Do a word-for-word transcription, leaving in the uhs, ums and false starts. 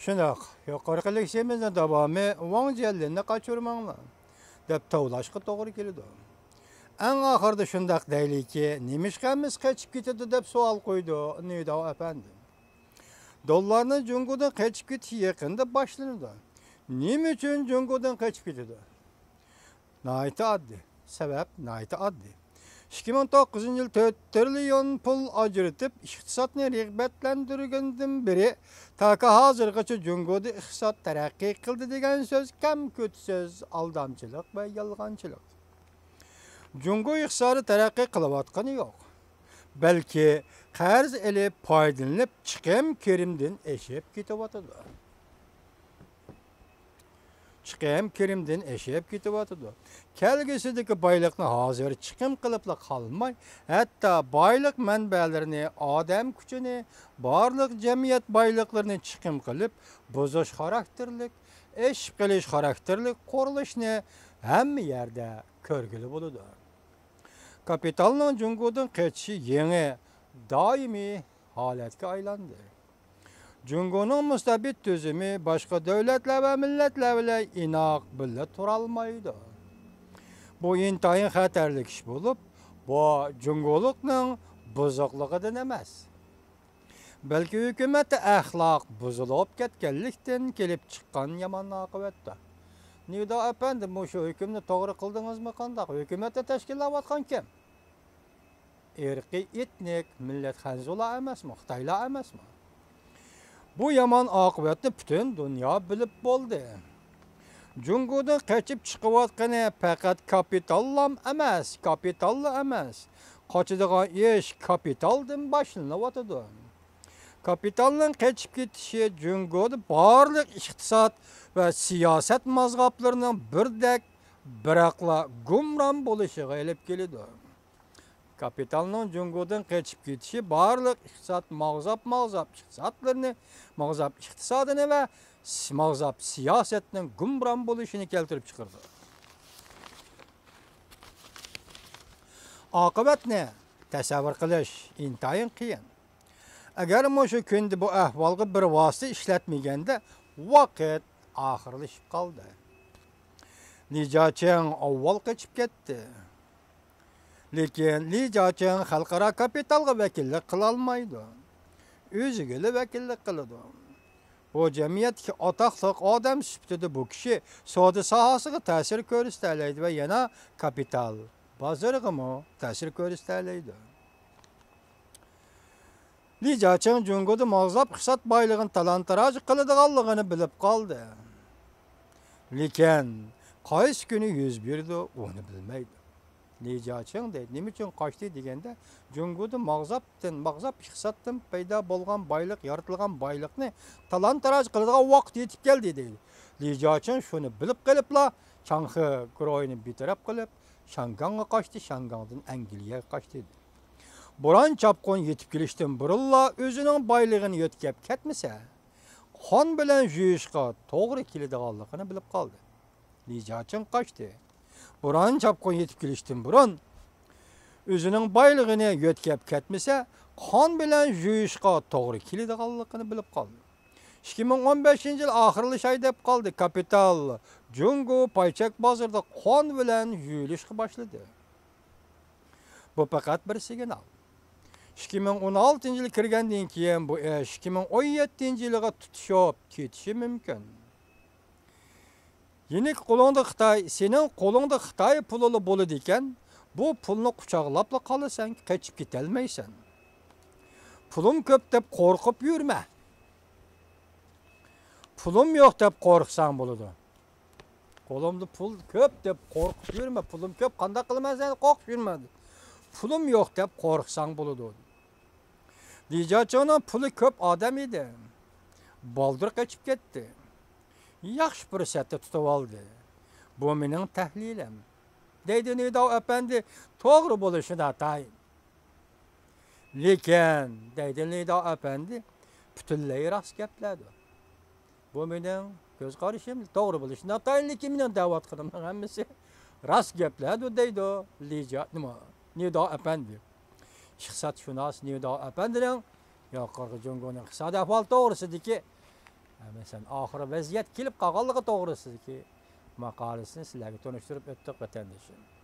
شۇنداق، يۇقىرىقى لېكسىيەمىزنىڭ داۋامى ۋاڭ جيەنلىننى قاچۇرماڭلار، دەپ توۋلاشقا توغرا كېلىدۇ. ئەڭ ئاخىرىدا شۇنداق دەيلىكى، نېمىشقا ھەممىسى قېچىپ كېتىدۇ دەپ سوئال قويدى نىداۋ ئەپەندى. دوللارنىڭ جۇڭگودىن قېچىپ كېتىشى يېقىندا باشلىنىدۇ. نېمە ئۈچۈن جۇڭگودىن قېچىپ كېتىدۇ؟ ناھايىتى ئاددىي. سەۋەب ناھايىتى ئاددىي. ئىككى مىڭ توققۇزىنچى يىل تۆت تىرىليون پۇل ئاجرىتىپ، ئىقتىسادنى رىغبەتلەندۈرگەندىن بېرى، تاكى ھازىرغىچە جۇڭگودا ئىقتىساد تەرەققىي قىلدى دېگەن سۆز كەم-كۆت سۆز، ئالدامچىلىق ۋە يالغانچىلىق. جۇڭگو ئىقتىسادى تەرەققىي قىلىۋاتقىنى يوق، بەلكى قەرز ئېلىپ پايدىلىنىپ، چىقىم كىرىمدىن ئېشىپ كېتىۋاتىدۇ. چىقىم كىرىمدىن ئېشىپ كېتىۋاتىدۇ. كەلگۈسىدىكى بايلىقنى ھازىر چىقىم قىلىپلا قالماي، ھەتتا بايلىق مەنبەلىرىنى، ئادەم كۈچىنى، بارلىق جەمئىيەت بايلىقلىرىنى چىقىم قىلىپ، بۇزۇش خاراكتېرلىك، ئېشىپ قېلىش خاراكتېرلىك قۇرۇلۇشنى ھەممە يەردە كۆرگىلى بولىدۇ. كاپىتالنىڭ جۇڭگودىن قېچىشى يېڭى، دائىمىي ھالەتكە ئايلاندى. جۇڭگونىڭ مۇستەبىت تۈزۈمى باشقا دۆلەتلەر ۋە مىللەتلەر بىلەن ئىناق بىللە تۇرالمايدۇ. بۇ ئىنتايىن خەتەرلىك ئىش بولۇپ، بۇ جۇڭگولۇقنىڭ بۇزۇقلۇقىدىن ئەمەس، بەلكى ھۆكۈمەتتە ئەخلاق بۇزۇلۇپ كەتكەنلىكتىن كېلىپ چىققان يامان ئاقىۋەتتۇر. نىدا ئەپەندى، مۇشۇ ھۆكۈمنى توغرا قىلدىڭىزمۇ قانداق؟ ھۆكۈمەتنى تەشكىللەۋاتقان كىم؟ ئىرقىي، ئېتنىك مىللەت خەنزۇلار ئەمەسمۇ، خىتايلار ئەمەسمۇ؟ بۇ يامان ئاقىۋەتنى پۈتۈن دۇنيا بىلىپ بولدى. جۇڭگودىن قېچىپ چىقىۋاتقىنى پەقەت كاپىتاللام ئەمەس، كاپىتاللا ئەمەس. قاچىدىغان ئىش كاپىتالدىن باشلىنىۋاتىدۇ. كاپىتالنىڭ قېچىپ كېتىشى جۇڭگودا بارلىق ئىقتىساد ۋە سىياسەت مازغاپلىرىنىڭ بىردەك، بىراقلا گۇمران بولۇشىغا ئېلىپ كېلىدۇ. كاپىتالنىڭ جۇڭگودىن قېچىپ كېتىشى بارلىق ئىقتىساد ماغزاپ، ماغزاپ ئىقتىسادلىرىنى، ماغزاپ ئىقتىسادىنى ۋە س-، ماغزاپ سىياسەتنىڭ گۇمران بولۇشىنى كەلتۈرۈپ چىقىرىدۇ. ئاقىۋەتنى تەسەۋۋۇر قىلىش ئىنتايىن قىيىن. ئەگەر مۇشۇ كۈندە بۇ ئەھۋالغا بىر ۋاسىتە ئىشلەتمىگەندە، ۋاقىت ئاخىرلىشىپ قالدى. لى جياچىڭ ئاۋۋال قېچىپ كەتتى. لېكىن لى جياچىڭ خەلقئارا كاپىتالغا ۋەكىللىك قىلالمايدۇ. ئۆزىگىلا ۋەكىللىك قىلىدۇ. بۇ جەمئىيەتتىكى ئاتاقلىق ئادەم سۈپىتىدە بۇ كىشى سودا ساھەسىگە تەسىر كۆرسىتەلەيدۇ ۋە يەنە كاپىتال بازىرىغىمۇ تەسىر كۆرسىتەلەيدۇ. لى جياچىڭ جۇڭگودا ماغزاپ ئىقتىساد بايلىقىنى تالان-تاراج قىلىدىغانلىقىنى بىلىپ قالدى. لېكىن قايسى كۈنى يۈز بېرىدۇ، ئۇنى بىلمەيدۇ. لى جياچىڭ دەيدۇ، نېمە ئۈچۈن قاچتى دېگەندە، جۇڭگودا ماغزاپتىن، ماغزاپ ئىقتىسادتىن پەيدا بولغان بايلىق، يارىتىلغان بايلىقنى تالان-تاراج قىلىدىغان ۋاقىت يېتىپ كەلدى دەيدۇ. لى جياچىڭ شۇنى بىلىپ قېلىپلا، چاڭخې گۇرۇھىنى بىتەرەپ قىلىپ، شياڭگاڭغا قاچتى، شياڭگاڭدىن ئەنگلىيەگە قاچتى. بوران-چاپقۇن يېتىپ كېلىشتىن بۇرۇنلا ئۆزىنىڭ بايلىقىنى يۆتكەپ كەتمىسە، قان بىلەن يۇيۇشقا توغرا كېلىدىغانلىقىنى بىلىپ قالدى. لى جياچىڭ قاچتى. بوران-چاپقۇن يېتىپ كېلىشتىن بۇرۇن، ئۆزىنىڭ بايلىقىنى يۆتكەپ كەتمىسە، قان بىلەن يۇيۇشقا توغرا كېلىدىغانلىقىنى بىلىپ قالدى. ئىككى مىڭ ئون بەشىنچى يىل ئاخىرلىشاي دەپ قالدى. كاپىتال جۇڭگو پايچەك بازىرىدا قان بىلەن يۇيۇلۇشقا باشلىدى. بۇ پەقەت بىر سىگنال. ئىككى مىڭ ئون ئالتىنچى يىل كىرگەندىن كېيىن بۇ ئىش ئىككى مىڭ ئون يەتتىنچى يىلىغا تۇتىشىپ كېتىشى مۇمكىن. يېنىك قولۇڭدا خىتاي، سېنىڭ قولۇڭدا خىتاي پۇلىلا بولىدىكەن، بۇ پۇلنى قۇچاقلاپلا قالىسەن، قېچىپ كېتەلمەيسەن. پۇلۇم كۆپ دەپ قورقۇپ يۈرمە. پۇلۇم يوق دەپ قورقساڭ بولىدۇ. قولۇمدا پۇل كۆپ دەپ قورقۇپ يۈرمە، پۇلۇم كۆپ، قانداق قىلىمەن سەن، قورقۇپ يۈرمە. پۇلۇم يوق دەپ قورقساڭ بولىدۇ. لى جياچىڭنىڭ پۇلى كۆپ ئادەم ئىدى. بالدۇر قېچىپ كەتتى. ياخشى پۇرسەتتە تۇتۇۋالدى. بۇ مېنىڭ تەھلىلىم. دەيدۇ نىداۋ ئەپەندى، توغرا بولۇشى ناتايىن. لېكىن، دەيدۇ نىداۋ ئەپەندى، پۈتۈنلەي راست گەپلەردۇر. بۇ مېنىڭ كۆز قارىشىم، توغرا بولۇشى ناتايىن، لېكىن مېنىڭ دەۋاتقىنىمنىڭ ھەممىسى راست گەپلەردۇر دەيدۇ لى جيا-، نېمە، نىداۋ ئەپەندى. ئىقتىسادشۇناس نىداۋ ئەپەندىنىڭ يۇقىرىقى جۇڭگونىڭ ئىقتىسادىي ئەھۋالى توغرىسىدىكى مەسىلەن، ئاخىرى ۋەزىيەت كېلىپ قالغانلىقى توغرىسىدىكى ماقالىسىنى سىلەرگە تونۇشتۇرۇپ ئۆتتۇق، ۋەتەندىشىم.